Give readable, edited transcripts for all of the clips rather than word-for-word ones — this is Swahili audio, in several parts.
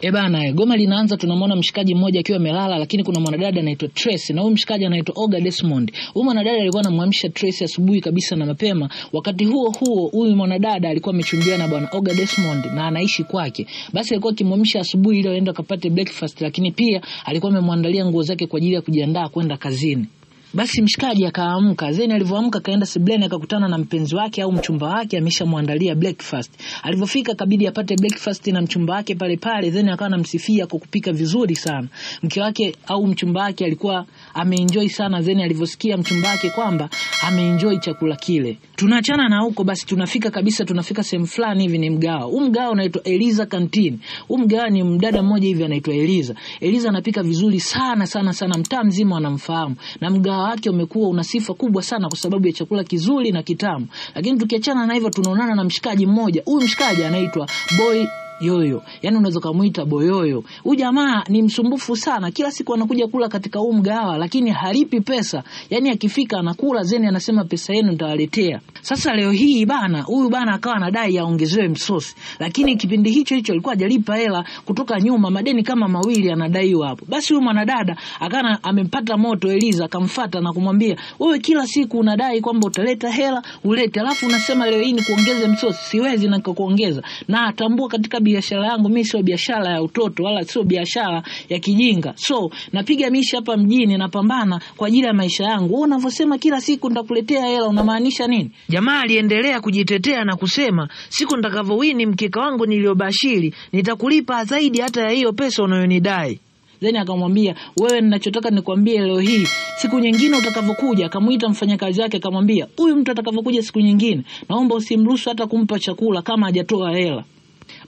E bana, goma linaanza, tunamwona mshikaji mmoja akiwa amelala, lakini kuna mwanadada anaitwa Tracy na huyu mshikaji anaitwa Olga Desmond. Huyu mwanadada alikuwa anamwamsha Tracy asubuhi kabisa na mapema. Wakati huo huo, huyu mwanadada alikuwa amechumbia na bwana Olga Desmond na anaishi kwake. Basi alikuwa akimwamsha asubuhi ili aende akapate breakfast, lakini pia alikuwa amemwandalia nguo zake kwa ajili ya kujiandaa kwenda kazini. Basi mshikaji akaamka. Zeni alivyoamka akaenda sebleni akakutana na mpenzi wake au mchumba wake ameshamwandalia breakfast. Alivyofika kabidi apate breakfast na mchumba wake pale pale. Zeni akawa anamsifia kwa kupika vizuri sana. Mke wake au mchumba wake alikuwa ameenjoy sana Zeni alivyosikia mchumba wake kwamba ameenjoy chakula kile. Tunaachana na huko basi, tunafika kabisa, tunafika sehemu fulani hivi ni mgawa. Huu mgawa unaitwa Eliza Canteen. Huu mgawa ni mdada mmoja hivi anaitwa Eliza. Eliza anapika vizuri sana sana sana, mtaa mzima wanamfahamu. Na mgawa wake umekuwa una sifa kubwa sana kwa sababu ya chakula kizuri na kitamu. Lakini tukiachana na hivyo, tunaonana na mshikaji mmoja. Huyu mshikaji anaitwa Boy Yoyo. Yaani unaweza kumuita Boyoyo. Huyu jamaa ni msumbufu sana. Kila siku anakuja kula katika huu mgahawa lakini halipi pesa. Yaani akifika anakula zeni anasema pesa yenu nitawaletea. Sasa leo hii bana, huyu bana akawa anadai aongezewe msosi. Lakini kipindi hicho hicho alikuwa hajalipa hela kutoka nyuma, madeni kama mawili anadaiwa hapo. Basi huyu mwanadada akana amempata moto Eliza, akamfuata na kumwambia, "Wewe kila siku unadai kwamba utaleta hela, ulete, alafu unasema leo hii nikuongeze msosi. Siwezi na nikakuongeza. Na tambua katika biashara yangu mimi sio biashara ya utoto wala sio biashara ya kijinga. So napiga misha hapa mjini, napambana kwa ajili ya maisha yangu. Wewe unavyosema kila siku nitakuletea hela unamaanisha nini?" Jamaa aliendelea kujitetea na kusema, "Siku nitakavyowini mkeka wangu niliobashiri nitakulipa zaidi hata ya hiyo pesa unayonidai." Then akamwambia, "Wewe ninachotaka nikwambie leo hii, siku nyingine utakavyokuja," akamuita mfanyakazi wake akamwambia, "Huyu mtu atakavyokuja siku nyingine, naomba usimruhusu hata kumpa chakula kama hajatoa hela."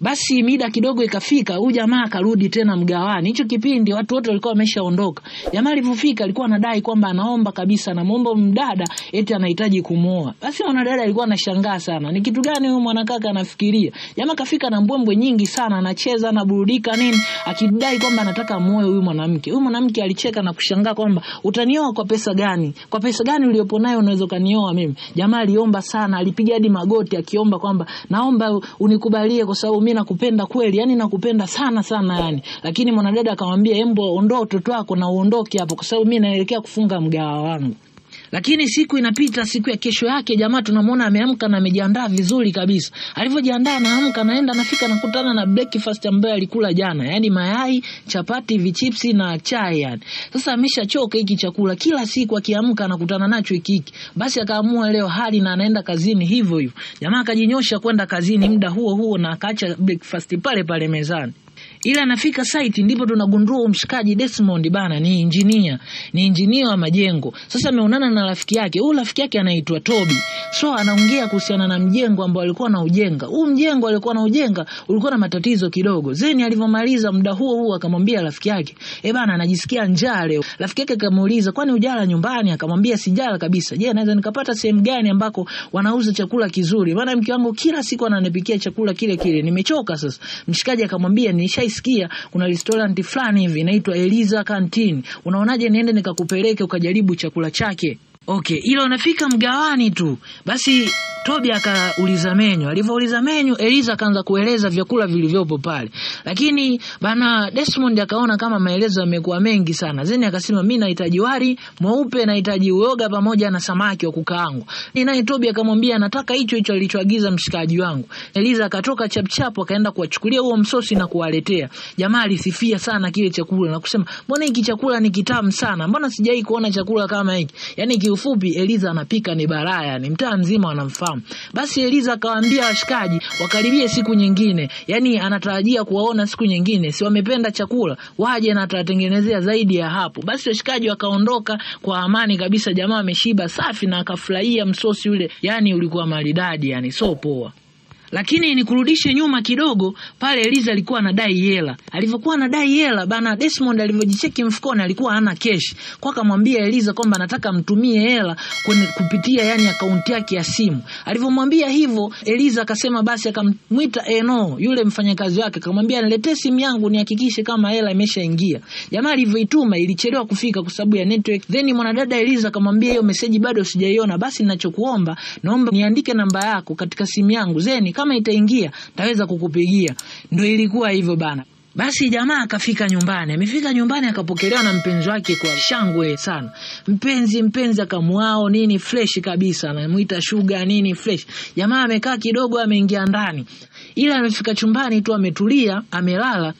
Basi mida kidogo ikafika, huyu jamaa akarudi tena mgawani. Hicho kipindi watu wote walikuwa wameshaondoka. Jamaa alipofika alikuwa anadai kwamba anaomba kabisa, anamuomba mdada eti anahitaji kumuoa. Basi mwanadada alikuwa anashangaa sana, ni kitu gani huyu mwanakaka anafikiria? Jamaa kafika na mbwembwe nyingi sana, anacheza, anaburudika nini, akidai kwamba anataka muoe huyu mwanamke. Huyu mwanamke alicheka na kushangaa kwamba utanioa kwa pesa gani? Kwa pesa gani uliopo nayo unaweza kanioa mimi? Jamaa aliomba sana, alipiga hadi magoti akiomba kwamba naomba unikubalie kwa sababu mimi nakupenda kweli, yani nakupenda sana sana yani. Lakini mwanadada akamwambia, "Embo ondoa utoto wako na uondoke hapo kwa sababu mimi naelekea kufunga mgahawa wangu." Lakini siku inapita, siku ya kesho yake jamaa tunamuona ameamka na amejiandaa vizuri kabisa. Alivyojiandaa anaamka anaenda anafika anakutana na breakfast ambayo alikula jana, yani mayai, chapati, vichipsi na chai yani. Sasa ameshachoka hiki chakula, kila siku akiamka anakutana nacho hiki hiki. Basi akaamua leo hali na anaenda kazini hivyo hivyo. Jamaa akajinyosha kwenda kazini muda huo huo na akaacha breakfast pale pale mezani. Ila anafika site ndipo tunagundua mshikaji Desmond bana ni engineer, ni engineer wa majengo. Sasa ameonana na rafiki yake. Huyu rafiki yake anaitwa Toby. So anaongea kuhusiana na mjengo ambao alikuwa anaujenga. Huu mjengo alikuwa anaujenga ulikuwa na matatizo kidogo. Zeni alivyomaliza muda huo huo akamwambia rafiki yake, "Eh bana, anajisikia njaa leo." Rafiki yake akamuuliza, "Kwani hujala nyumbani?" Akamwambia, "Sijala kabisa. Je, naweza nikapata sehemu gani ambako wanauza chakula kizuri? Maana mke wangu kila siku ananipikia chakula kile kile. Nimechoka sasa." Mshikaji akamwambia, "Nishaisikia kuna restaurant fulani hivi inaitwa Eliza Canteen. Unaonaje niende nikakupeleke ukajaribu chakula chake?" Okay, ila unafika mgawani tu. Basi Toby akauliza menyu. Alivyouliza menyu, Eliza akaanza kueleza vyakula vilivyopo pale. Lakini bana Desmond akaona kama maelezo yamekuwa mengi sana. Zeni akasema, "Mimi nahitaji wali mweupe, nahitaji uyoga pamoja na samaki wa kukaangwa." Naye Toby akamwambia, "Nataka hicho hicho alichoagiza mshikaji wangu." Eliza akatoka chapchap akaenda kuwachukulia huo msosi na kuwaletea. Jamaa alisifia sana kile chakula na kusema, "Mbona hiki chakula ni kitamu sana? Mbona sijai kuona chakula kama hiki?" Yaani kiufupi Eliza anapika ni balaa, yani mtaa mzima wanamfahamu. Basi Eliza akawaambia washikaji wakaribie siku nyingine. Yaani anatarajia kuwaona siku nyingine, si wamependa chakula, waje na atawatengenezea zaidi ya hapo. Basi washikaji wakaondoka kwa amani kabisa, jamaa ameshiba safi na akafurahia msosi ule, yani ulikuwa maridadi, yani so poa. Lakini nikurudishe nyuma kidogo, pale Eliza alikuwa anadai hela. Alivyokuwa anadai hela bana, Desmond alivyojicheki mfukoni alikuwa hana cash. Kwa akamwambia Eliza kwamba anataka mtumie hela kupitia yani akaunti yake ya simu. Alivyomwambia hivyo Eliza akasema basi, akamwita Eno yule mfanyakazi wake, akamwambia niletee simu yangu nihakikishe kama hela imeshaingia. Jamaa alivyoituma ilichelewa kufika kwa sababu ya network. Then mwanadada Eliza akamwambia hiyo message bado sijaiona, basi ninachokuomba naomba niandike namba yako katika simu yangu, zeni kama itaingia taweza kukupigia. Ndio ilikuwa hivyo bana. Basi jamaa akafika nyumbani. Amefika nyumbani akapokelewa na mpenzi wake kwa shangwe sana. Mpenzi akamwao nini fresh kabisa, anamuita sugar nini fresh. Jamaa amekaa kidogo, ameingia ndani. Ila amefika chumbani tu ametulia, amelala.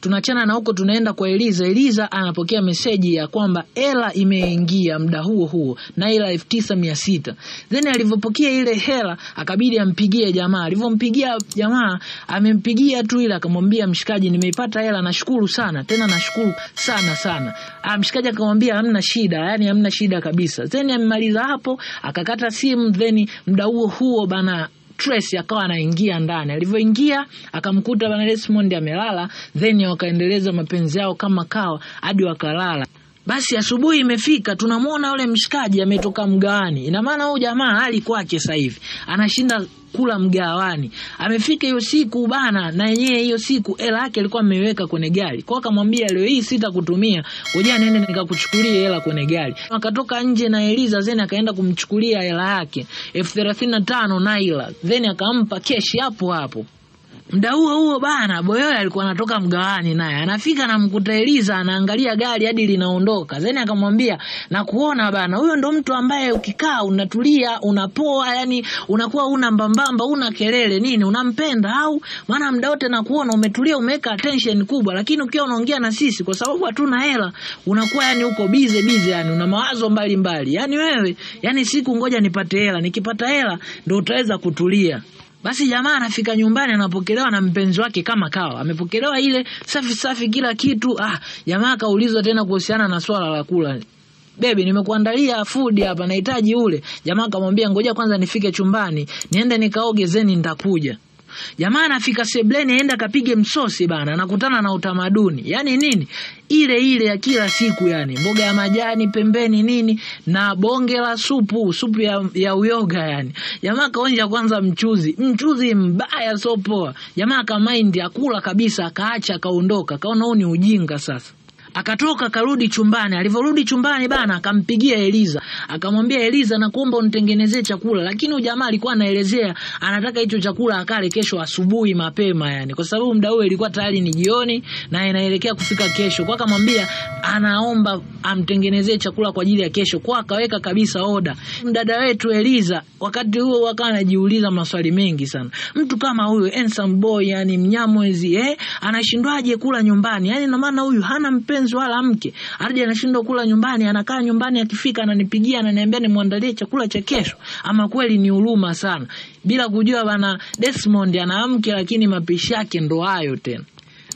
Tunachana na huko tunaenda kwa Eliza. Eliza anapokea meseji ya kwamba hela imeingia muda huo huo na ila 9600. Then alivyopokea ile hela akabidi ampigie jamaa. Alivyompigia jamaa, amempigia tu ila akamwambia mshikaji, nimeipata hela, nashukuru sana. Tena nashukuru sana sana. Mshikaji akamwambia hamna shida, yani hamna shida kabisa. Then amemaliza hapo akakata simu. Then muda huo huo bana Tracy akawa anaingia ndani. Alivyoingia akamkuta bana Desmond amelala, then wakaendeleza mapenzi yao kama kawa hadi wakalala. Basi asubuhi imefika, tunamuona yule mshikaji ametoka mgawani. Ina maana huyu jamaa hali kwake sasa hivi anashinda kula mgawani. Amefika hiyo siku bana, na yenyewe hiyo siku hela yake alikuwa ameiweka kwenye gari. Kwa akamwambia leo hii sitakutumia, ngoja niende nikakuchukulie hela kwenye gari. Akatoka nje na Eliza, then akaenda kumchukulia hela yake 35,000 naira, then akampa keshi hapo hapo. Muda huo huo bana, Boyoyo alikuwa anatoka mgawani naye. Anafika na mkuta Eliza anaangalia gari hadi linaondoka. Zeni akamwambia, "Nakuona bana, huyo ndo mtu ambaye ukikaa unatulia, unapoa, yani unakuwa una mbambamba, una kelele nini, unampenda au? Maana muda wote nakuona umetulia, umeweka attention kubwa, lakini ukiwa unaongea na sisi kwa sababu hatuna hela, unakuwa yani uko busy busy, yani una mawazo mbalimbali. Yani wewe, yani siku ngoja nipate hela, nikipata hela ndo utaweza kutulia." Basi jamaa anafika nyumbani anapokelewa na mpenzi wake kama kawa. Amepokelewa ile safi safi kila kitu. Jamaa akaulizwa tena kuhusiana na swala la kula. "Baby, nimekuandalia food hapa, nahitaji ule." Jamaa akamwambia ngoja kwanza nifike chumbani, niende nikaoge zeni nitakuja. Jamaa anafika sebleni aenda kapige msosi bana, anakutana na utamaduni. Yani nini? Ile ile ya kila siku yani, mboga ya majani pembeni nini na bonge la supu, supu ya uyoga yani. Jamaa kaonja kwanza mchuzi mbaya so poa. Jamaa akamaindi akula kabisa, akaacha akaondoka, kaona huu ni ujinga sasa. Akatoka karudi chumbani. Alivyorudi chumbani bana, akampigia Eliza. Akamwambia Eliza, nakuomba unitengenezee chakula. Lakini huyu jamaa alikuwa anaelezea anataka hicho chakula akale kesho asubuhi mapema yani, kwa sababu muda huo ilikuwa tayari ni jioni na inaelekea kufika kesho. Kwa akamwambia anaomba amtengenezee chakula kwa ajili ya kesho. Kwa akaweka kabisa oda. Mdada wetu Eliza wakati huo akawa anajiuliza maswali mengi sana. Mtu kama huyu handsome boy yani mnyamwezi anashindwaje kula nyumbani? Yani na maana huyu hana mpenzi wala mke. Hadi anashindwa kula nyumbani, anakaa nyumbani akifika ananipigia ananiambia nimwandalie chakula cha kesho. Ama kweli ni huruma sana. Bila kujua bana Desmond ana mke, lakini mapishi yake ndo hayo tena.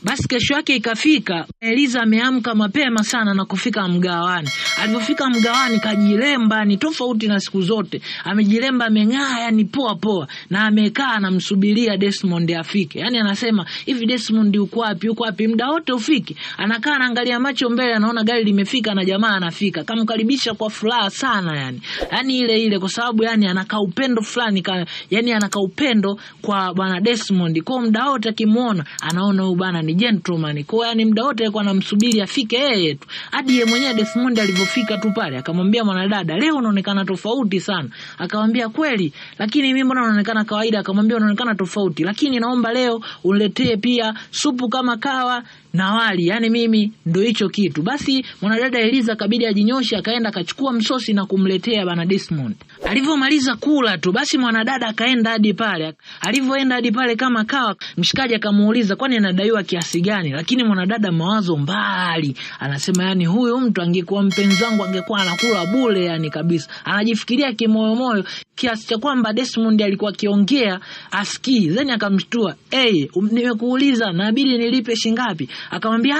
Basi kesho yake ikafika, Eliza ameamka mapema sana na kufika mgawani. Alipofika mgawani kajilemba, ni tofauti na siku zote. Amejilemba, ameng'aa, yani poa poa, na amekaa anamsubiria Desmond afike. Yani anasema hivi, Desmond uko wapi? Uko wapi? Muda wote ufike. Anakaa anaangalia macho mbele, anaona gari limefika na jamaa anafika. Kamkaribisha kwa furaha sana yani. Yani ile ile kwa sababu yani anakaa upendo fulani, yani anakaa upendo kwa bwana Desmond. Kwa muda wote akimuona anaona huyu bwana ni gentleman. Kwa yani muda wote alikuwa anamsubiri afike yeye tu. Hadi yeye mwenyewe Desmond alipofika tu pale akamwambia mwanadada, leo unaonekana tofauti sana. Akamwambia kweli, lakini mimi mbona naonekana kawaida? Akamwambia unaonekana tofauti, lakini naomba leo uniletee pia supu kama kawa na wali, yani mimi ndo hicho kitu. Basi mwanadada Eliza kabidi ajinyoshe, akaenda akachukua msosi na kumletea bana Desmond. Alivyomaliza kula tu, basi mwanadada akaenda hadi pale. Alivyoenda hadi pale kama kawa, mshikaji akamuuliza kwani anadaiwa kiasi gani? Lakini mwanadada mawazo mbali, anasema yani huyu mtu angekuwa mpenzi wangu angekuwa anakula bure yani kabisa. Anajifikiria kimoyomoyo kiasi cha kwamba Desmond alikuwa akiongea asikii. Then akamshtua, "Hey, nimekuuliza nabidi nilipe shingapi?" Akamwambia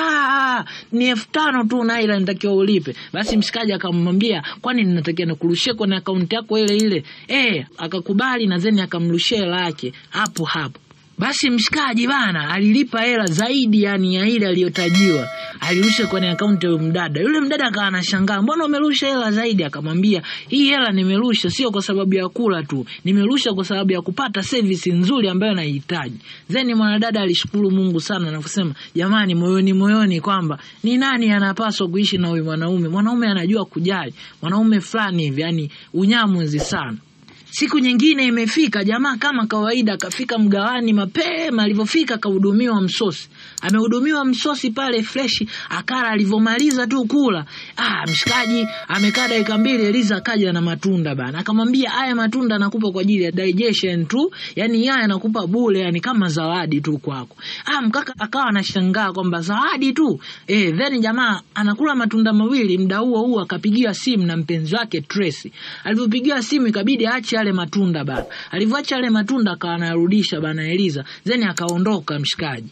ni 5,000 tu na ila nitakiwa ulipe. Basi mshikaji akamwambia kwani ninatakiwa nikurushie kwenye akaunti yako ile ile? Akakubali na then akamrushia hela yake hapo hapo. Basi mshikaji bana alilipa hela zaidi yani ya ile aliyotajiwa. Alirusha kwenye akaunti ya mdada. Yule mdada akawa anashangaa, mbona umerusha hela zaidi? Akamwambia hii hela nimerusha sio kwa sababu ya kula tu, nimerusha kwa sababu ya kupata service nzuri ambayo naihitaji. Then mwanadada alishukuru Mungu sana na kusema jamani, moyoni moyoni kwamba ni nani anapaswa kuishi na huyu mwanaume? Mwanaume anajua kujali, mwanaume fulani hivi yani unyamwezi sana. Siku nyingine imefika, jamaa kama kawaida akafika mgawani mapema. Alivyofika akahudumiwa msosi, amehudumiwa msosi pale fresh, akala. Alivyomaliza tu kula, mshikaji amekaa dakika mbili, Eliza akaja na matunda bana, akamwambia haya matunda nakupa kwa ajili ya digestion tu, yani haya nakupa bure, yani kama zawadi tu kwako. Mkaka akawa anashangaa kwamba zawadi tu. Then jamaa anakula matunda mawili, muda huo huo akapigiwa simu na mpenzi wake Tracy. Alivyopigiwa simu ikabidi aache yale matunda bana. Alivyoacha yale matunda akawa anarudisha bana Eliza. Then akaondoka mshikaji.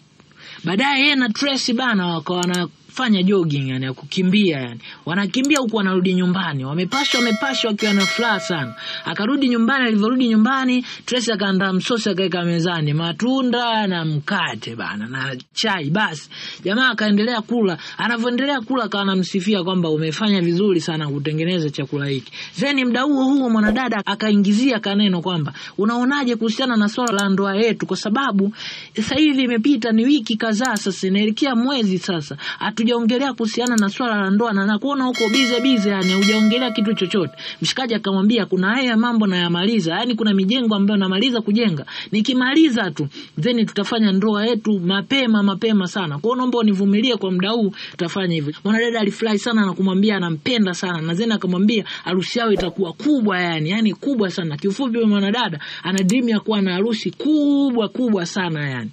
Baadaye yeye na Tracy bana wakawa wanafanya jogging, yani ya kukimbia, yani wanakimbia huku wanarudi nyumbani, wamepashwa wakiwa na furaha sana. Akarudi nyumbani, alivyorudi nyumbani Tracy akaandaa msosi akaweka mezani, matunda na mkate bana na chai. Basi jamaa akaendelea kula, anavyoendelea kula akawa anamsifia kwamba umefanya vizuri sana kutengeneza chakula hiki. Then muda huo huo mwanadada akaingizia kaneno kwamba unaonaje kuhusiana na swala la ndoa yetu, kwa sababu sasa hivi imepita ni wiki kadhaa sasa, inaelekea mwezi sasa, hatujaongelea kuhusiana na swala la ndoa na nakuona huko bize yani hujaongelea kitu chochote. Mshikaji akamwambia kuna haya mambo nayamaliza, yani kuna mijengo ambayo namaliza kujenga, nikimaliza tu then tutafanya ndoa yetu mapema sana, kwa hiyo naomba univumilie kwa muda huu, tutafanya hivyo. Mwanadada alifurahi sana na kumwambia anampenda sana, na then akamwambia harusi yao itakuwa kubwa, yani kubwa sana. Kiufupi mwanadada ana dream ya kuwa na harusi kubwa sana yani.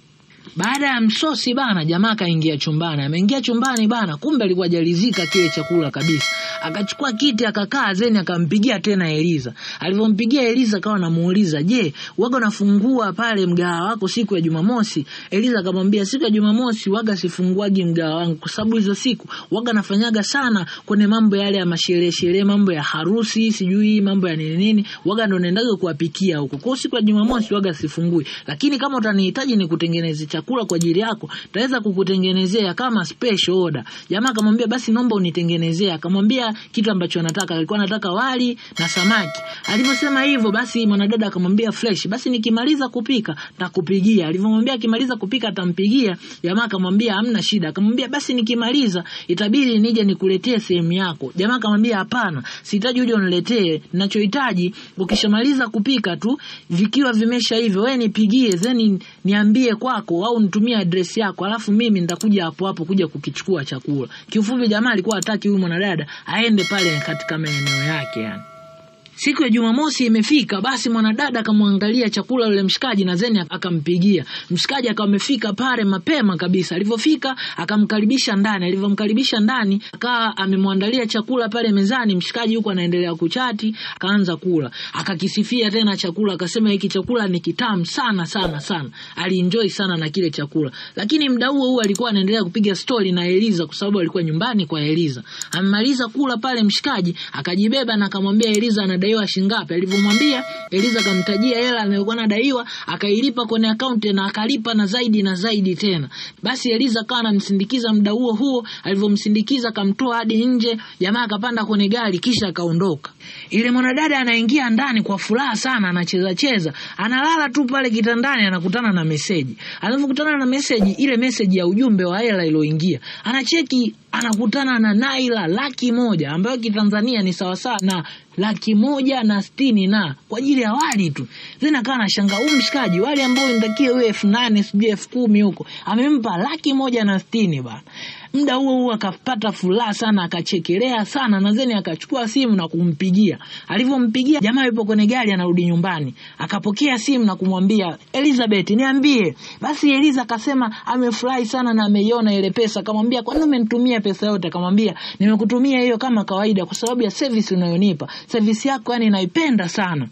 Baada ya msosi bana, jamaa kaingia chumbani. Ameingia chumbani bana, kumbe alikuwa hajalizika kile chakula kabisa. Akachukua kiti akakaa, zeni akampigia tena Eliza. Alivompigia Eliza akawa anamuuliza, "Je, waga unafungua pale mgahawa wako siku ya Jumamosi?" Eliza akamwambia, "Siku ya Jumamosi waga sifunguagi mgahawa wangu kwa sababu hizo siku waga nafanyaga sana kwenye mambo yale ya masherehe sherehe, mambo ya harusi, sijui mambo ya nini nini, waga ndo naendaga kuwapikia huko. Kwa siku ya Jumamosi waga sifungui. Lakini kama utanihitaji nikutengeneze chakula kwa ajili yako, taweza kukutengenezea kama special order." Jamaa akamwambia, "Basi naomba unitengenezea." Akamwambia kitu ambacho anataka. Alikuwa anataka wali na samaki. Alivyosema hivyo basi mwanadada akamwambia fresh, "Basi nikimaliza kupika nitakupigia." Alivyomwambia akimaliza kupika atampigia, jamaa akamwambia hamna shida. Akamwambia basi nikimaliza itabidi nije nikuletee sehemu yako. Jamaa akamwambia hapana, sihitaji uje uniletee, ninachohitaji ukishamaliza kupika tu vikiwa vimesha hivyo wewe nipigie, then niambie kwako au nitumie address yako, alafu mimi nitakuja hapo hapo kuja kukichukua chakula. Kiufupi jamaa alikuwa hataki huyu mwanadada aende pale katika maeneo yake yani. Siku ya Jumamosi imefika, basi mwanadada akamwangalia chakula yule mshikaji na zeni akampigia. Mshikaji akawa amefika pale mapema kabisa. Alipofika akamkaribisha ndani. Alipomkaribisha ndani akawa amemwandalia chakula pale mezani. Mshikaji huko anaendelea kuchati, akaanza kula. Akakisifia tena chakula, akasema hiki chakula ni kitamu sana sana sana. Alienjoy sana na kile chakula. Lakini muda huo huo alikuwa anaendelea kupiga story na Eliza kwa sababu alikuwa nyumbani kwa Eliza. Amemaliza kula pale mshikaji akajibeba na akamwambia Eliza anadaiwa shingapi. Alivyomwambia Eliza akamtajia hela anayokuwa anadaiwa, akailipa kwenye account na akalipa na zaidi na zaidi tena. Basi Eliza akawa anamsindikiza muda huo huo, alivyomsindikiza akamtoa hadi nje, jamaa akapanda kwenye gari kisha akaondoka. Ile mwanadada anaingia ndani kwa furaha sana, anacheza cheza, analala tu pale kitandani, anakutana na message. Alipokutana na message, ile message ya ujumbe wa hela iliyoingia, anacheki, anakutana na naira 100,000 ambayo kitanzania ni sawa sawa na 160,000 na kwa ajili ya wali tu. Zena akawa anashangaa huyu mshikaji wali ambao inatakiwa iwe 8,000 sijui 10,000 huko amempa 160,000 bana. Muda huo huo akapata furaha sana, akachekelea sana na zeni akachukua simu na kumpigia. Alivyompigia jamaa yupo kwenye gari anarudi nyumbani, akapokea simu na kumwambia Elizabeth, niambie. Basi Eliza akasema amefurahi sana na ameiona ile pesa. Akamwambia kwa nini umenitumia pesa yote? Akamwambia nimekutumia hiyo kama kawaida kwa sababu ya service unayonipa. Service yako yani naipenda sana.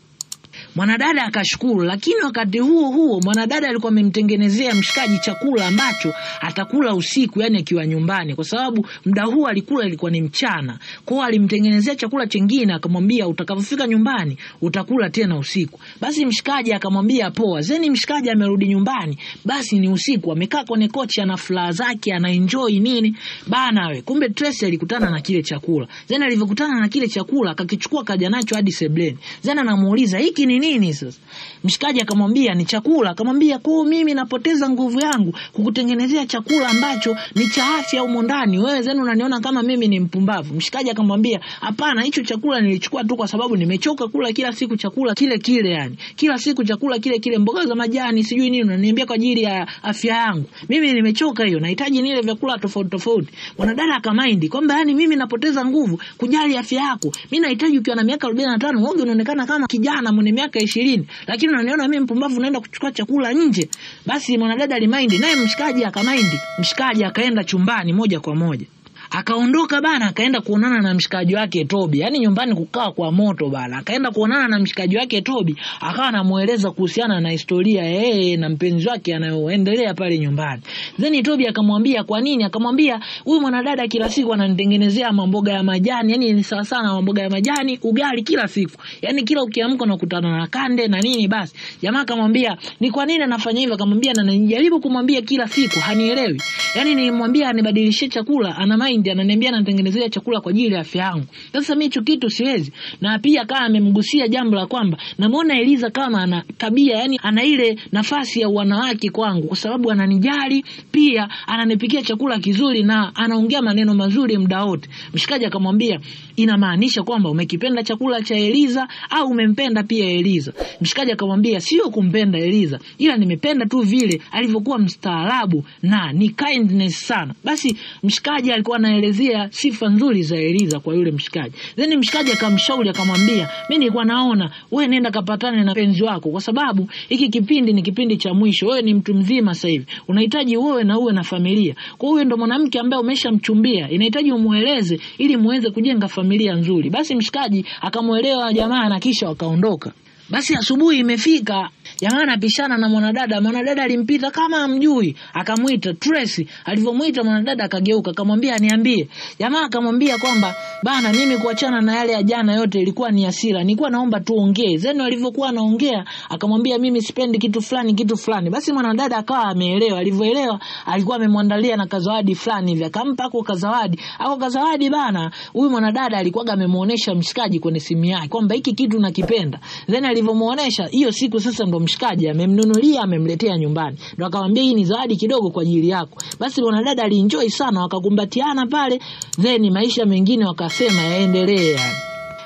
Mwanadada akashukuru, lakini wakati huo huo mwanadada alikuwa amemtengenezea mshikaji chakula ambacho atakula usiku, yani akiwa nyumbani, kwa sababu muda huo alikula ilikuwa ni mchana. Kwa hiyo alimtengenezea chakula chengine akamwambia utakapofika nyumbani utakula tena usiku. Basi mshikaji akamwambia poa. Zeni mshikaji amerudi nyumbani, basi ni usiku, amekaa kwenye kochi ana furaha zake, ana enjoy nini bana we. Kumbe Tracy alikutana na kile chakula. Zeni alivyokutana na kile chakula akakichukua kaja nacho hadi sebleni. Zeni anamuuliza hiki ni nini sasa? Mshikaji akamwambia ni chakula. Akamwambia kwa mimi napoteza nguvu yangu kukutengenezea chakula ambacho ni cha afya humo ndani, wewe zenu unaniona kama mimi ni mpumbavu. Mshikaji akamwambia hapana, hicho chakula nilichukua tu kwa sababu nimechoka kula kila siku chakula kile kile, yani kila siku chakula kile kile, mboga za majani sijui nini, unaniambia kwa ajili ya afya yangu. Mimi nimechoka hiyo, nahitaji nile vyakula tofauti tofauti. Mwanadada akamaindi kwamba yani mimi napoteza nguvu kujali afya yako. Mimi nahitaji ukiwa na miaka 45 wewe unaonekana kama kijana mwenye miaka 20, lakini unaniona mimi mpumbavu naenda kuchukua chakula nje. Basi mwanadada alimaindi, naye mshikaji akamaindi. Mshikaji akaenda chumbani moja kwa moja. Akaondoka bana, akaenda kuonana na mshikaji wake Tobi. Yaani nyumbani kukaa kwa moto bana. Akaenda kuonana na mshikaji wake Tobi, akawa anamueleza kuhusiana na historia yeye na mpenzi wake anayoendelea pale nyumbani. Then Tobi akamwambia kwa nini? Akamwambia huyu mwanadada kila siku ananitengenezea mamboga ya majani, yani ni sawa sana mamboga ya majani, ugali kila siku. Yaani kila ukiamka unakutana na kande na nini basi. Jamaa akamwambia ni kwa nini anafanya hivyo? Akamwambia na najaribu kumwambia kila siku hanielewi. Yaani nilimwambia anibadilishie chakula, ana mind ananiambia anatengenezea chakula kwa ajili ya afya yangu. Sasa mimi hicho kitu siwezi. Na pia kama amemgusia jambo la kwamba namuona Eliza kama ana tabia, yani ana ile nafasi ya wanawake kwangu, kwa sababu ananijali, pia ananipikia chakula kizuri na anaongea maneno mazuri muda wote. Mshikaji akamwambia inamaanisha kwamba umekipenda chakula cha Eliza au umempenda pia Eliza? Mshikaji akamwambia sio kumpenda Eliza, ila nimependa tu vile alivyokuwa mstaarabu na ni kindness sana. Basi mshikaji alikuwa anaelezea sifa nzuri za Eliza kwa yule mshikaji. Then mshikaji akamshauri akamwambia, mimi nilikuwa naona wewe nenda kapatane na mpenzi wako, kwa sababu hiki kipindi ni kipindi cha mwisho. Wewe ni mtu mzima sasa hivi, unahitaji wewe na uwe na familia. Kwa hiyo ndo mwanamke ambaye umeshamchumbia, inahitaji umueleze ili muweze kujenga familia nzuri. Basi mshikaji akamuelewa jamaa na kisha wakaondoka. Basi asubuhi imefika, jamaa anapishana na mwanadada. Mwanadada alimpita kama amjui, akamuita Tracy. Alivyomuita mwanadada akageuka, akamwambia niambie. Jamaa akamwambia kwamba bana, mimi kuachana na yale ya jana yote ilikuwa ni hasira, nilikuwa naomba tuongee. Zeno alivyokuwa anaongea akamwambia mimi sipendi kitu fulani kitu fulani. Basi mwanadada akawa ameelewa. Alivyoelewa alikuwa amemwandalia na kazawadi fulani hivi, akampa ako kazawadi. Ako kazawadi bana, huyu mwanadada alikuwa amemuonesha mshikaji kwenye simu yake kwamba hiki kitu nakipenda. Then alivyomuonesha hiyo siku sasa ndo mshikaji amemnunulia, amemletea nyumbani. Ndo akamwambia hii ni zawadi kidogo kwa ajili yako. Basi mwanadada alienjoy sana, wakakumbatiana pale, then maisha mengine wakasema yaendelee yani.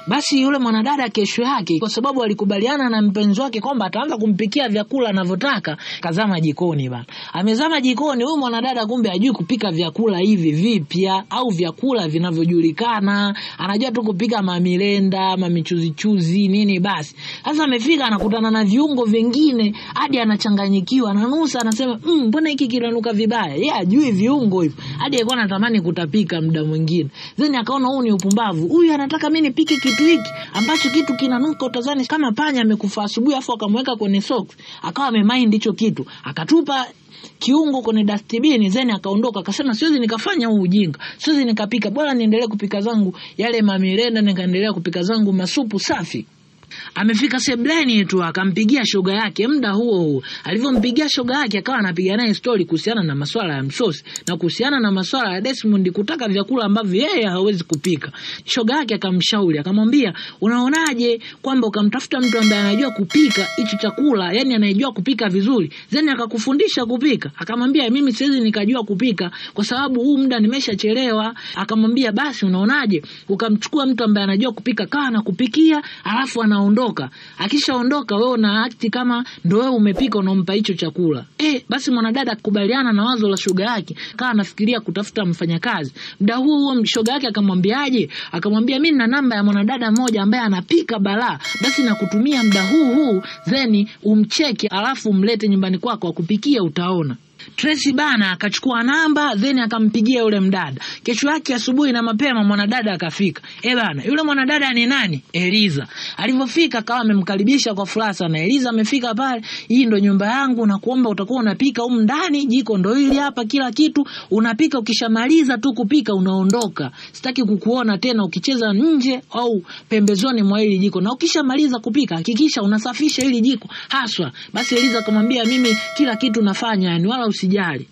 Basi yule mwanadada kesho yake, kwa sababu alikubaliana na mpenzi wake kwamba ataanza kumpikia vyakula anavyotaka, kazama jikoni bana. Amezama jikoni, huyu mwanadada kumbe hajui kupika vyakula hivi vipya au vyakula vinavyojulikana. Anajua tu kupika mamilenda, mamichuzi chuzi nini basi. Sasa amefika anakutana na viungo vingine hadi anachanganyikiwa, ananusa, anasema mbona hiki kinanuka vibaya? Yeye hajui viungo hivyo. Hadi alikuwa anatamani kutapika muda mwingine. Then akaona huu ni upumbavu. Huyu anataka mimi nipike kitu hiki ambacho kitu kinanuka utazani kama panya amekufa asubuhi afu akamweka kwenye socks. Akawa amemind hicho kitu, akatupa kiungo kwenye dustbin, then akaondoka. Akasema siwezi nikafanya huu ujinga, siwezi nikapika, bora niendelee kupika zangu yale mamirenda, nikaendelea kupika zangu masupu safi. Amefika sebleni tu akampigia shoga yake muda huo huo. Alivyompigia shoga yake akawa anapiga naye story kuhusiana na masuala ya msosi na kuhusiana na masuala ya Desmond kutaka vyakula ambavyo yeye hawezi kupika. Shoga yake akamshauri akamwambia, unaonaje kwamba ukamtafuta mtu ambaye anajua kupika hicho chakula, yani anayejua kupika vizuri, then akakufundisha kupika. Akamwambia mimi siwezi nikajua kupika kwa sababu huu muda nimeshachelewa. Akamwambia basi unaonaje ukamchukua mtu ambaye anajua kupika kaa anakupikia alafu anaondoka. Akishaondoka wewe una act kama ndio wewe umepika, unampa hicho chakula. Basi mwanadada akakubaliana na wazo la shoga yake, kaa anafikiria kutafuta mfanyakazi. Muda huo huo shoga yake akamwambiaje? Akamwambia mimi nina namba ya mwanadada mmoja ambaye anapika balaa, basi nakutumia muda huu huu, then umcheke alafu umlete nyumbani kwako akupikie, utaona. Tracy bana akachukua namba then akampigia yule mdada. Kesho yake asubuhi na mapema mwanadada akafika. Bana, yule mwanadada ni nani? Eliza. Alipofika akawa amemkaribisha kwa furaha sana. Eliza amefika pale, hii ndo nyumba yangu na kuomba utakuwa unapika humu ndani, jiko ndo hili hapa, kila kitu unapika, ukishamaliza tu kupika unaondoka. Sitaki kukuona tena ukicheza nje au pembezoni mwa hili jiko. Na ukishamaliza kupika hakikisha unasafisha hili jiko haswa. Basi Eliza akamwambia mimi kila kitu nafanya, yani wala usijali.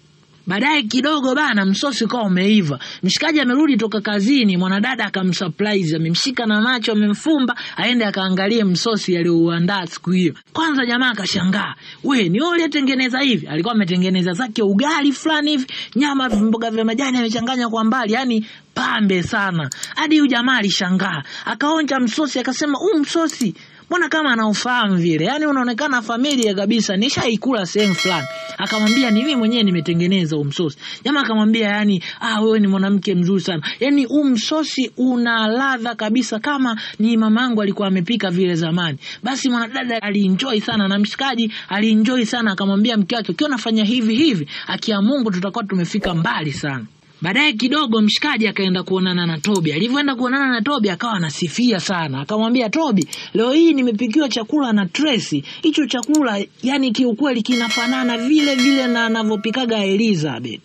Baadaye kidogo bana, msosi ukawa umeiva. Mshikaji amerudi toka kazini, mwanadada akamsurprise, amemshika na macho, amemfumba aende akaangalie msosi aliyouandaa siku hiyo. Kwanza jamaa akashangaa, we ni wewe uliyetengeneza hivi? Alikuwa ametengeneza zake ugali fulani hivi, nyama, mboga vya majani amechanganya kwa mbali, yani pambe sana. Hadi huyu jamaa alishangaa, akaonja msosi akasema, huu msosi mbona kama anaufahamu vile, yaani unaonekana familia kabisa, nishaikula sehemu fulani. Akamwambia ni mimi mwenyewe nimetengeneza huu msosi. Jamaa akamwambia yani, wewe ni mwanamke mzuri sana, yaani huu msosi una ladha kabisa kama ni mamangu alikuwa amepika vile zamani. Basi mwanadada alienjoy sana na mshikaji alienjoy sana, akamwambia mke wake, ukiwa unafanya hivi hivi, akia Mungu tutakuwa tumefika mbali sana. Baadaye kidogo mshikaji akaenda kuonana na Tobi. Alivyoenda kuonana na Tobi akawa anasifia sana. Akamwambia Tobi, leo hii nimepikiwa chakula na Tracy. Hicho chakula yani kiukweli kinafanana vile vile na anavyopikaga Elizabeth.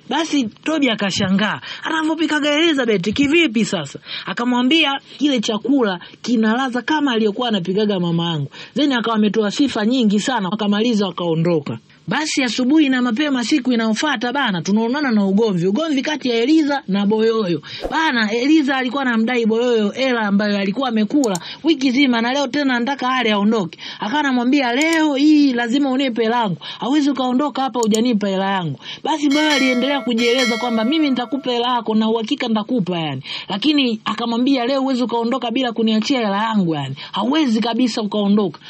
Basi Tobi akashangaa. Anavyopikaga Elizabeth kivipi sasa? Akamwambia kile chakula kina ladha kama aliyokuwa anapikaga mama yangu. Then akawa ametoa sifa nyingi sana, akamaliza akaondoka. Basi asubuhi na mapema siku inayofuata bana, tunaonana na ugomvi kati ya Eliza na Boyoyo. Bana, Eliza alikuwa anamdai Boyoyo hela ambayo alikuwa amekula wiki zima, na leo tena anataka ale aondoke. Akawa anamwambia leo hii lazima unipe hela yangu, hauwezi ukaondoka hapa hujanipa hela yangu. Basi Boyoyo aliendelea kujieleza kwamba mimi nitakupa hela yako na uhakika nitakupa yani, lakini akamwambia leo huwezi ukaondoka bila kuniachia hela yangu yani, hauwezi kabisa ukaondoka.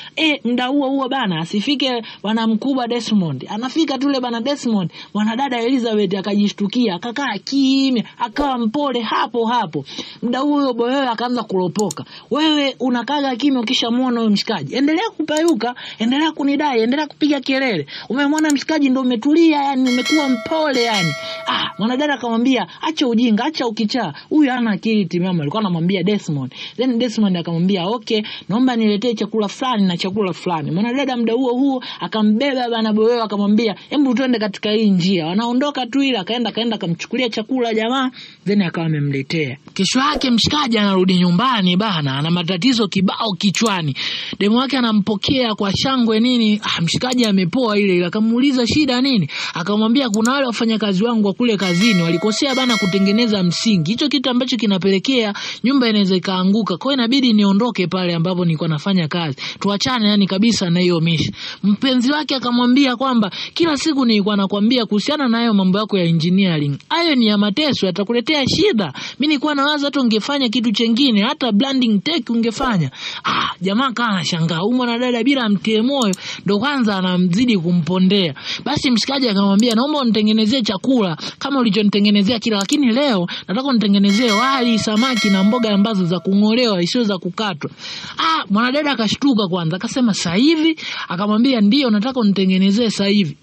Muda huo huo bana, asifike bwana mkubwa Desmond. Anafika tule bana Desmond, mwanadada Elizabeth akajishtukia, akakaa kimya, akawa mpole hapo hapo. Muda huo Boyoyo akaanza kulopoka. Wewe unakaga kimya ukishamuona huyo mshikaji. Endelea kupayuka, endelea kunidai, endelea kupiga kelele. Umemwona mshikaji ndio umetulia yani, umekuwa mpole yani. Mwanadada akamwambia acha ujinga, acha ukichaa. Huyu hana akili timamu, alikuwa anamwambia Desmond. Then Desmond akamwambia okay, naomba niletee chakula fulani na chakula fulani. Mwanadada muda huo huo akambeba bana Boyoyo akamwambia hebu twende katika hii njia. Wanaondoka tu ile akaenda akamchukulia chakula jamaa, then akawa amemletea. Kesho yake mshikaji anarudi nyumbani bana, ana matatizo kibao kichwani. Demu wake anampokea kwa shangwe nini, mshikaji amepoa ile. Akamuuliza shida nini, akamwambia kuna wale wafanyakazi wangu wa kule kazini walikosea bana kutengeneza msingi, hicho kitu ambacho kinapelekea nyumba inaweza ikaanguka, kwa hiyo inabidi niondoke pale ambapo nilikuwa nafanya kazi, tuachane yani kabisa na hiyo misha. Mpenzi wake akamwambia kwamba kila siku nilikuwa nakwambia kuhusiana na hayo mambo yako ya engineering, hayo ni ya mateso, yatakuletea shida. Mimi nilikuwa nawaza hata ungefanya kitu chengine, hata branding tech ungefanya. Jamaa kana anashangaa, huyu mwanadada bila mtie moyo ndo kwanza anamzidi kumpondea. Basi mshikaji akamwambia naomba unitengenezee chakula kama ulichonitengenezea kila, lakini leo nataka unitengenezee wali, samaki na mboga ambazo za kungolewa isiyo za kukatwa. Mwanadada akashtuka kwanza, akasema sasa hivi? Akamwambia ndio, nataka unitengenezee sasa hivi.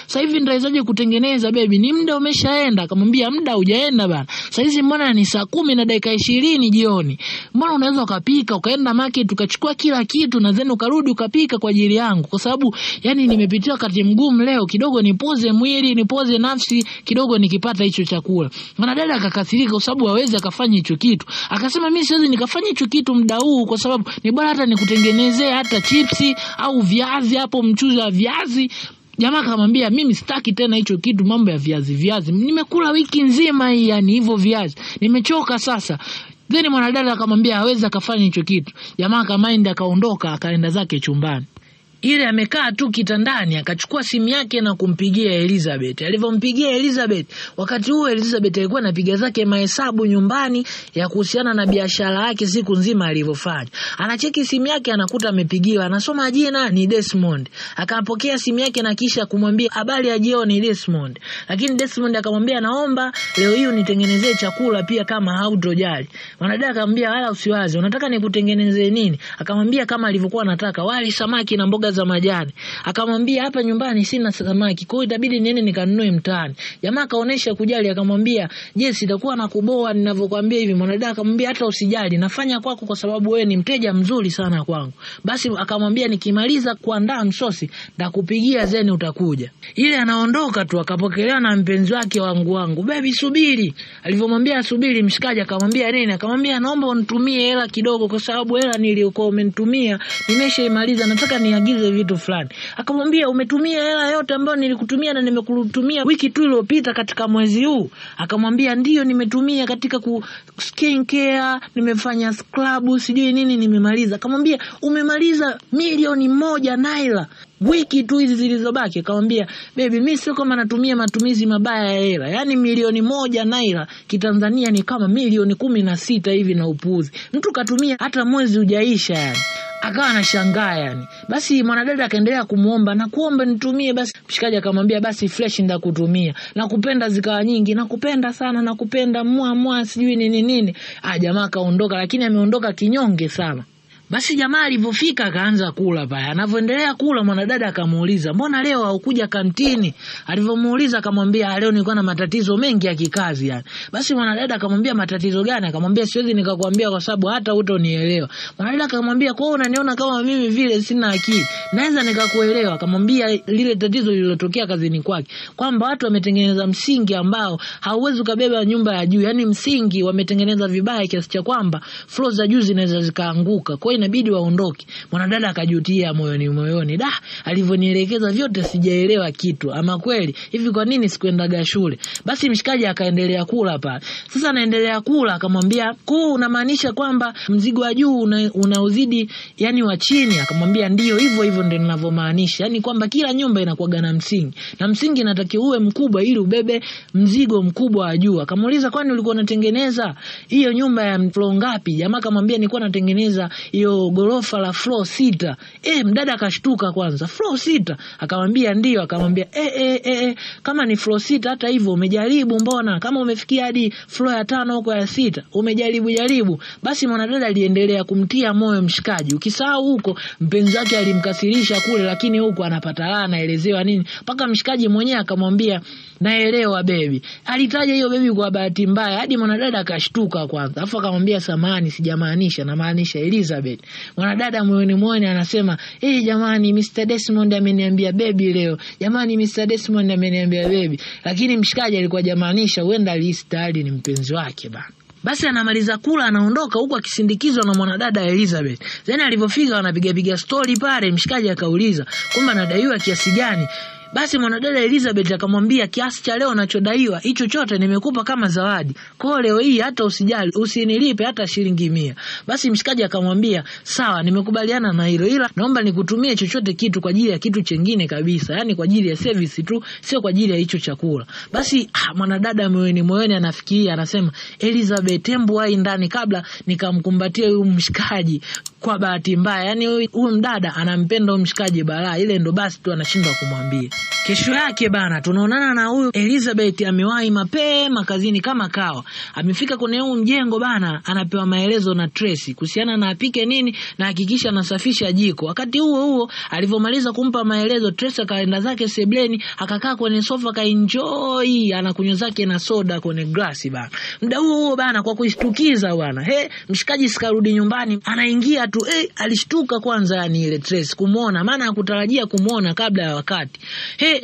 Sasa hivi nitawezaje kutengeneza baby? Ni muda umeshaenda. Akamwambia muda hujaenda bana. Sasa hizi mbona ni 10:20 jioni. Mbona unaweza ukapika ukaenda market ukachukua kila kitu na then ukarudi ukapika kwa ajili yangu, kwa sababu yani nimepitia wakati mgumu leo kidogo, nipoze mwili nipoze nafsi kidogo nikipata hicho chakula. Mwanadada akakasirika kwa sababu hawezi akafanya hicho kitu. Akasema mimi siwezi nikafanya hicho kitu muda huu, kwa sababu ni bora hata nikutengenezee hata chipsi au viazi hapo, mchuzi wa viazi. Jamaa akamwambia mimi sitaki tena hicho kitu, mambo ya viazi, nimekula wiki nzima hii yani hivyo viazi, nimechoka sasa. Then mwanadada akamwambia hawezi akafanya hicho kitu. Jamaa akamind akaondoka akaenda zake chumbani. Ile amekaa tu kitandani akachukua simu yake na kumpigia Elizabeth. Alivyompigia Elizabeth, wakati huo Elizabeth alikuwa anapiga zake mahesabu nyumbani ya kuhusiana na biashara yake siku nzima alivyofanya. Anacheki simu yake anakuta amepigiwa, anasoma jina ni Desmond. Akapokea simu yake na kisha kumwambia habari ya jioni Desmond. Lakini Desmond akamwambia naomba leo hii unitengenezee chakula pia kama hautojali. Mwanadada akamwambia wala usiwaze, unataka nikutengenezee nini? Akamwambia kama alivyokuwa anataka, wali, samaki na mboga za majani. Akamwambia hapa nyumbani sina samaki, kwa hiyo itabidi niende nikanunue mtaani. Jamaa akaonesha kujali, akamwambia je, sitakuwa nakuboa ninavyokuambia hivi? Mwanadada akamwambia hata usijali, nafanya kwako kwa sababu wewe ni mteja mzuri sana kwangu. Basi akamwambia nikimaliza kuandaa msosi nitakupigia zeni utakuja. Ile anaondoka tu akapokelewa na mpenzi wake wangu, baby subiri. Alivyomwambia subiri, mshikaji akamwambia nini? Akamwambia naomba unitumie hela kidogo, kwa sababu hela niliyokuwa umenitumia nimeshaimaliza, nataka niagize nitengeneze vitu fulani. Akamwambia umetumia hela yote ambayo nilikutumia na nimekutumia wiki tu iliyopita katika mwezi huu? Akamwambia ndio, nimetumia katika ku skin care, nimefanya scrub, sijui nini, nimemaliza. Akamwambia umemaliza 1,000,000 naira wiki tu hizi zilizobaki? Akamwambia baby, mimi sio kama natumia matumizi mabaya ya hela, yaani 1,000,000 naira kitanzania ni kama 16,000,000 hivi na upuuzi, mtu katumia hata mwezi hujaisha yani. Akawa anashangaa yani. Basi mwanadada akaendelea kumuomba na kuomba nitumie basi. Mshikaji akamwambia basi fresh ndakutumia. Nakupenda zikawa nyingi, nakupenda sana, nakupenda mwa mwa sijui nini nini. Ah, jamaa kaondoka, lakini ameondoka kinyonge sana. Basi jamaa alipofika akaanza kula pale. Anavyoendelea kula mwanadada akamuuliza, "Mbona leo haukuja kantini?" Alivyomuuliza akamwambia, "Leo nilikuwa na matatizo mengi ya kikazi yani." Basi mwanadada akamwambia, "Matatizo gani?" Akamwambia, "Siwezi nikakwambia kwa sababu hata hutonielewa." Mwanadada akamwambia, "Kwa hiyo unaniona kama mimi vile sina akili? Naweza nikakuelewa." Akamwambia lile tatizo lililotokea kazini kwake, kwamba watu wametengeneza msingi ambao hauwezi ukabeba nyumba ya juu. Yaani msingi wametengeneza vibaya kiasi cha kwamba floor za juu zinaweza zikaanguka. Kwa hiyo inabidi waondoke. Mwanadada akajutia moyoni moyoni, da, alivyonielekeza vyote sijaelewa kitu, ama kweli hivi kwa nini sikuendaga shule? Basi mshikaji akaendelea kula pale. Sasa anaendelea kula akamwambia, "Kuu, unamaanisha kwamba mzigo wa juu unauzidi yani wa chini?" Akamwambia, "Ndio hivyo hivyo ndio ninavyomaanisha, yani kwamba kila nyumba inakuwa na msingi na msingi inatakiwa uwe mkubwa ili ubebe mzigo mkubwa wa juu." Akamuuliza, "Kwani ulikuwa unatengeneza hiyo nyumba ya floor ngapi?" Jamaa akamwambia, "Nilikuwa natengeneza hiyo gorofa la floor 6. Mdada akashtuka kwanza, floor 6? Akamwambia ndio. Akamwambia kama ni floor 6 hata hivyo umejaribu, mbona kama umefikia hadi floor ya 5 huko ya 6 umejaribu jaribu. Basi mwanadada aliendelea kumtia moyo mshikaji. Ukisahau huko mpenzi wake alimkasirisha kule, lakini huko anapata raha, anaelezewa nini, mpaka mshikaji mwenyewe akamwambia naelewa baby. Alitaja hiyo baby kwa bahati mbaya hadi mwanadada akashtuka kwanza, afu akamwambia samahani, sijamaanisha, namaanisha Elizabeth. Mwanadada moyoni moyoni anasema, jamani, Mr. Desmond ameniambia baby leo. Jamani, Mr. Desmond ameniambia baby. Lakini mshikaji alikuwa jamaanisha, huenda alihisi tayari ni mpenzi wake bana. Basi anamaliza kula anaondoka huku akisindikizwa na mwanadada Elizabeth. Then alipofika wanapiga piga story pale, mshikaji akauliza kwamba anadaiwa kiasi gani. Basi mwanadada Elizabeth akamwambia, kiasi cha leo nachodaiwa hicho chote nimekupa kama zawadi. Kwa leo hii hata usijali, usinilipe hata shilingi 100. Basi mshikaji akamwambia, sawa, nimekubaliana na hilo, ila naomba nikutumie chochote kitu kwa ajili ya kitu chengine kabisa, yani kwa ajili ya service tu, sio kwa ajili ya hicho chakula. Basi mwanadada moyoni moyoni anafikiria, anasema, Elizabeth, embu hai ndani kabla nikamkumbatia huyu mshikaji kwa bahati mbaya. Yani huyu mdada anampenda huyu mshikaji balaa, ile ndo basi tu anashindwa kumwambia. Kesho yake bana tunaonana na huyu Elizabeth amewahi mapema kazini kama kawa. Amefika kwenye huu mjengo bana, anapewa maelezo na Tracy kuhusiana na apike nini na hakikisha anasafisha jiko. Wakati huo huo alivyomaliza kumpa maelezo Tracy akaenda zake sebleni, akakaa kwenye sofa kaenjoy, anakunywa zake na soda kwenye glasi bana. Muda huo huo bana, kwa kushtukiza bana, mshikaji sikarudi nyumbani, anaingia tu alishtuka kwanza yani ile Tracy kumuona, maana hakutarajia kumuona kabla ya wakati.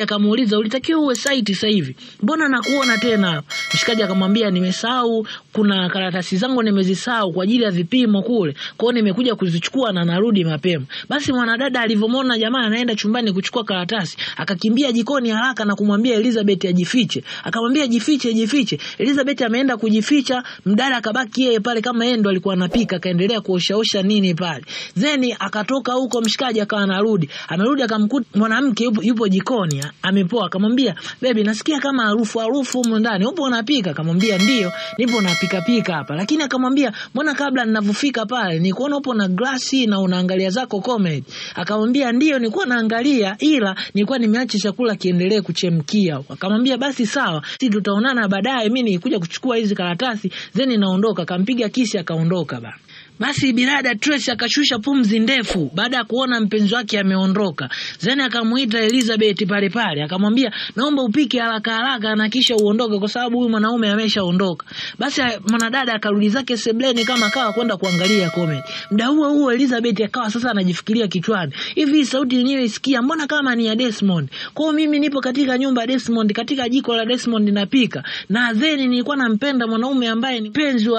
Akamuuliza, ulitakiwa uwe site sasa hivi, mbona nakuona tena? Mshikaji akamwambia, nimesahau, kuna karatasi zangu nimezisahau kwa ajili ya vipimo kule, kwa hiyo nimekuja kuzichukua na narudi mapema. Basi mwanadada alivyomwona jamaa anaenda chumbani kuchukua karatasi, akakimbia jikoni haraka na kumwambia Elizabeth ajifiche. Akamwambia jifiche, jifiche. Elizabeth ameenda kujificha, mdada akabaki yeye pale kama yeye ndo alikuwa anapika, akaendelea kuoshaosha nini pale. Then akatoka huko mshikaji akawa anarudi. Amerudi akamkuta mwanamke yupo jikoni amepoa. Akamwambia, baby, nasikia kama harufu humu ndani, upo unapika? Akamwambia ndio, nipo napika pika hapa. Lakini akamwambia, mbona kabla ninavyofika pale nilikuona upo na glasi na unaangalia zako comedy? Akamwambia ndio, nilikuwa naangalia, ila nilikuwa nimeacha chakula kiendelee kuchemkia. Akamwambia basi sawa, sisi tutaonana baadaye, mimi nikuja kuchukua hizi karatasi then naondoka. Akampiga kisi akaondoka bana. Basi birada Tracy akashusha pumzi ndefu baada ya kuona mpenzi wake ameondoka. Zeni akamuita Elizabeth pale pale, akamwambia naomba upike haraka haraka na kisha uondoke kwa sababu huyu mwanaume ameshaondoka. Basi mwanadada akarudi zake sebleni kama kawa kwenda kuangalia comedy. Muda huo huo Elizabeth akawa sasa anajifikiria kichwani, hivi sauti yenyewe isikia mbona kama ni ya Desmond? Kwa hiyo mimi nipo katika nyumba ya Desmond, katika jiko la Desmond napika. Na zeni nilikuwa nampenda mwanaume ambaye ni mpenzi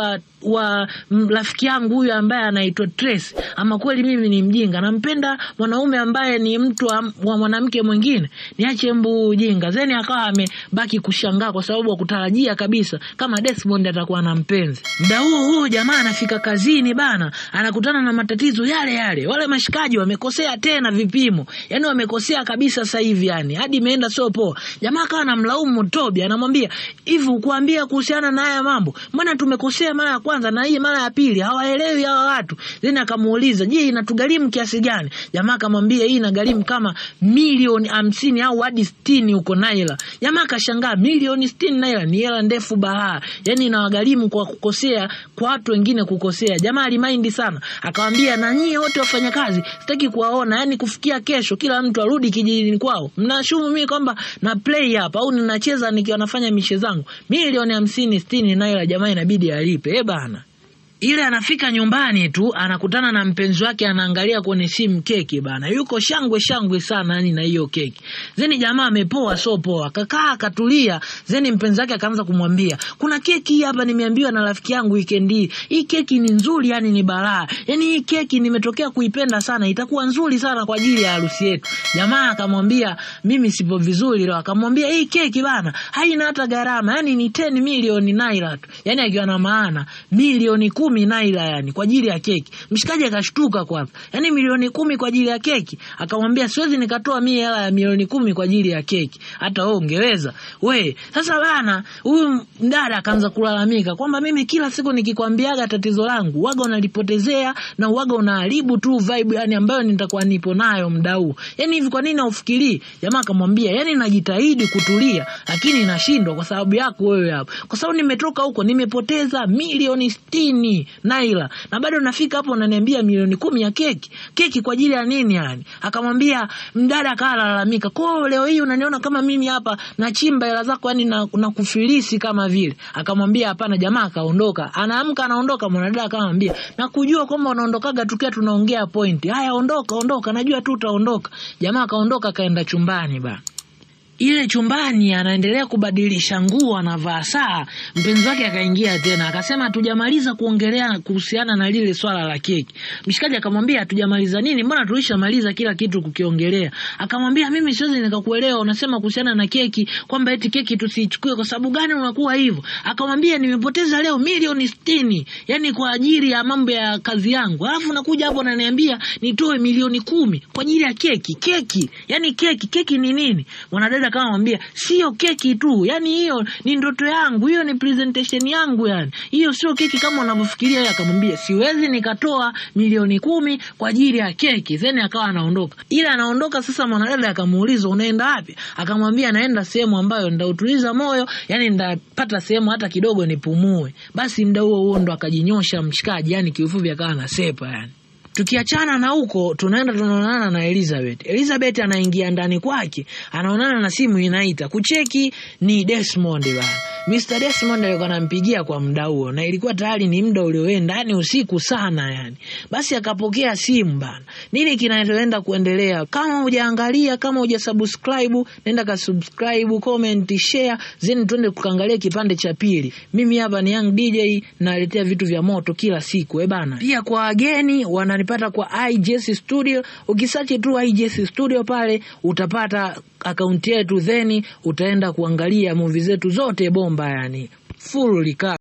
wa rafiki yangu huyu huyu ambaye anaitwa Tracy. Ama kweli mimi ni mjinga, nampenda mwanaume ambaye ni mtu wa mwanamke mwingine, niache mbu ujinga. Zeni akawa amebaki kushangaa kwa sababu hakutarajia kabisa kama Desmond atakuwa na mpenzi. Muda huo huo jamaa anafika kazini bana, anakutana na matatizo yale yale. Wale mashikaji wamekosea tena vipimo, yani wamekosea kabisa sasa hivi, yani hadi imeenda sio poa. Jamaa akawa anamlaumu Toby, anamwambia hivi, ukuambia kuhusiana na haya mambo, mbona tumekosea mara ya kwanza na hii mara ya pili, hawaelewi hawa watu. Then akamuuliza, je, inatugharimu kiasi gani? Jamaa akamwambia hii inagharimu kama milioni 50 au hadi 60 huko naira. Jamaa akashangaa, milioni 60 naira ni hela ndefu balaa, yani inawagharimu kwa kukosea, kwa watu wengine kukosea. Jamaa alimaindi sana, akamwambia na nyie wote wafanyakazi sitaki kuwaona, yani kufikia kesho kila mtu arudi kijijini kwao. Mnashumu mimi kwamba na play hapa au ninacheza nikiwa nafanya mishe zangu. Milioni 50 60 naira jamaa inabidi alipe bana. Ile anafika nyumbani tu anakutana na mpenzi wake, anaangalia kwenye simu keki bana, yuko shangwe shangwe sana yani na hiyo keki. Zeni jamaa amepoa so poa, kakaa akatulia. Zeni mpenzi wake akaanza kumwambia, kuna keki hapa nimeambiwa na rafiki yangu weekend hii, hii keki ni nzuri yani ni balaa, yani hii keki nimetokea kuipenda sana, itakuwa nzuri sana kwa ajili ya harusi yetu. Jamaa akamwambia mimi sipo vizuri leo, akamwambia hii keki bana haina hata gharama, yani ni 10 milioni naira tu, yani akiwa na maana milioni 10 naira yani kwa ajili ya keki. Mshikaji akashtuka kwanza, yani milioni 10 kwa ajili ya keki? Akamwambia siwezi nikatoa mimi hela ya milioni 10 kwa ajili ya keki, hata wewe ungeweza we. Sasa bana, huyu mdada akaanza kulalamika kwamba mimi kila siku nikikwambiaga tatizo langu waga unalipotezea na waga unaharibu tu vibe yani ambayo nitakuwa nipo nayo muda huu, yani hivi kwa nini haufikirii? Jamaa akamwambia yani najitahidi kutulia lakini nashindwa kwa sababu yako wewe hapo, kwa sababu nimetoka huko nimepoteza milioni 60 naira na bado nafika hapo unaniambia milioni 10 ya keki. Keki kwa ajili ya nini yani? Akamwambia mdada, akalalamika, kwa leo hii unaniona kama mimi hapa nachimba hela zako yani na kufilisi kama vile. Akamwambia hapana. Jamaa akaondoka, anaamka anaondoka. Mwanadada akamwambia nakujua kwamba unaondokaga tukiwa tunaongea point, haya ondoka ondoka, najua tu utaondoka. Jamaa akaondoka akaenda chumbani ba. Ile chumbani anaendelea kubadilisha nguo, anavaa saa. Mpenzi wake akaingia tena akasema hatujamaliza kuongelea kuhusiana na lile swala la keki. Mshikaji akamwambia hatujamaliza nini? Mbona tulishamaliza kila kitu kukiongelea? Akamwambia mimi siwezi nikakuelewa, unasema kuhusiana na keki kwamba eti keki tusiichukue, kwa sababu gani unakuwa hivyo? Akamwambia nimepoteza leo milioni 60 yani kwa ajili ya mambo ya kazi yangu, alafu nakuja hapo unaniambia nitoe milioni 10 kwa ajili ya keki. Keki yani keki, keki ni nini? Mwanadada akamwambia sio keki tu, yani hiyo ni ndoto yangu, hiyo ni presentation yangu, yani hiyo sio keki kama unavyofikiria. Yeye akamwambia siwezi nikatoa milioni 10 kwa ajili ya keki. Then akawa anaondoka. Ila anaondoka sasa, mwanadada akamuuliza unaenda wapi? Akamwambia naenda sehemu ambayo nitautuliza moyo, yani nitapata sehemu hata kidogo nipumue. Basi muda huo huo ndo akajinyosha mshikaji, yani kiufupi akawa anasepa yani. Tukiachana na huko tunaenda tunaonana na Elizabeth. Elizabeth anaingia ndani kwake, anaonana na simu inaita. Kucheki ni Desmond bana. Mr. Desmond alikuwa anampigia kwa muda huo na ilikuwa tayari ni muda ulioenda, yani usiku sana yani. Basi akapokea simu bana. Nini kinachoenda kuendelea? Kama hujaangalia, kama hujasubscribe, nenda ka subscribe, comment, share, then twende kuangalia kipande cha pili. Mimi hapa ni Young DJ, naletea vitu vya moto kila siku bana. Pia kwa wageni wananipata kwa IJS Studio. Ukisearch tu IJS Studio pale utapata akaunti yetu, then utaenda kuangalia movie zetu zote bomba yani. Full recap.